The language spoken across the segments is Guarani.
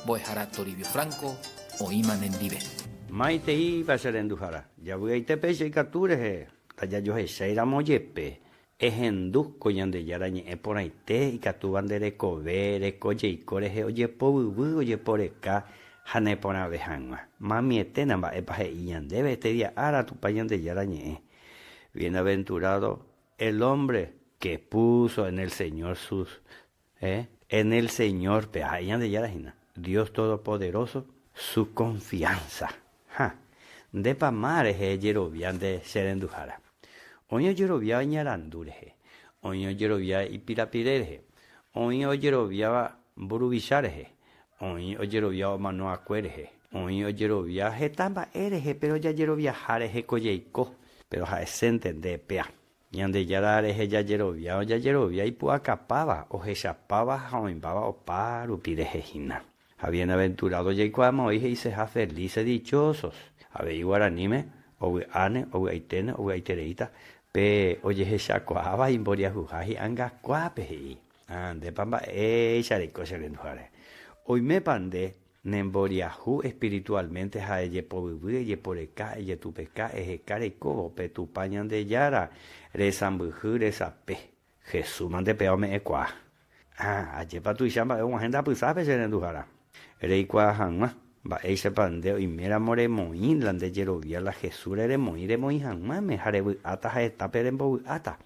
Mbo'ehára Toribio Franco oĩma nendive. Maiteípa che renduhára, javy'aite péicha ikatu rehe, ndajajohechái ramo jepe, ehendu ko Ñandejára ñe'ẽ porãite ikatúva nde rekove reko jeiko rehe ojepovyvy ojeporeka ha neporãve hag̃ua. Mamieténa mba'épa he'i ñandéve este día ára Tupã Ñandejára ñe'ẽ. Bienaventurado el hombre que puso en el Señor sus eh, en el Señor pe ha'e Ñandejára hína, Dios Todopoderoso, su confianza. Ha! Ndépa má rehe ejerovia nde che renduhára? Oĩ ojeroviáva iñarandu rehe, oĩ ojeroviáva ipirapire rehe, oĩ ojeroviáva mburuvicha rehe, oĩ ojeroviáva omano'akue rehe, oĩ ojerovia heta mba'e rehe péro jajeroviaha rehe ko jaiko, péro ha'esénte nde péa. Ñandejára rehe jajerovia ojajerovia ipu'akapáva, ohechapáva ha oĩmbáva opa rupi rehe hína. Ha bienaventurado jaikuaáma oĩ he'iseha felices, dichosos. Avei guaraníme, ovy'áne, ovy'aiténe, ovy'aitereíta, pe ojehechakuaáva imboriahuha hi'angakuápe he'i. Ha ndépa mba'éicha reiko che renduháre. Oimépa nde Nemboriahu espiritualmente ha ejepovyvy, ejeporeka, ejetupeka, eheka reikóvo pe Tupã Ñandejára resãmbyhy resape. Jesús mante péva ome'ẽkuaa. Ha, ajépa tuicha mba'e og̃uahẽ ndapysápe che renduhára. Reikuaa hag̃ua, mba'éichapa nde oiméramo remoĩ la nde jerovia la Jesúsre remoĩ remoĩ hag̃uáme ha revy'áta ha hetápe rembovy'áta.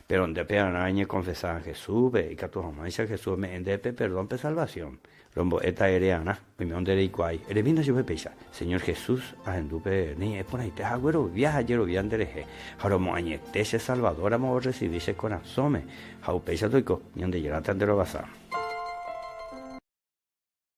Péro nde pearã eñekonfesa Jesúspe, ikatu hag̃uáicha Jesús ome'ẽ ndéve pe perdón pe salvasión. Rombo'éta erearã, oime nde reikuaái. Eremína chupe péicha, Señor Jesús, ahendu pe ne ñe'ẽ porãite ha aguerovia ha ajerovia nderehe, ha romoañete che Salvador ramo orresivi che korasõme, ha upéicha toiko, Ñandejára tanderovasa.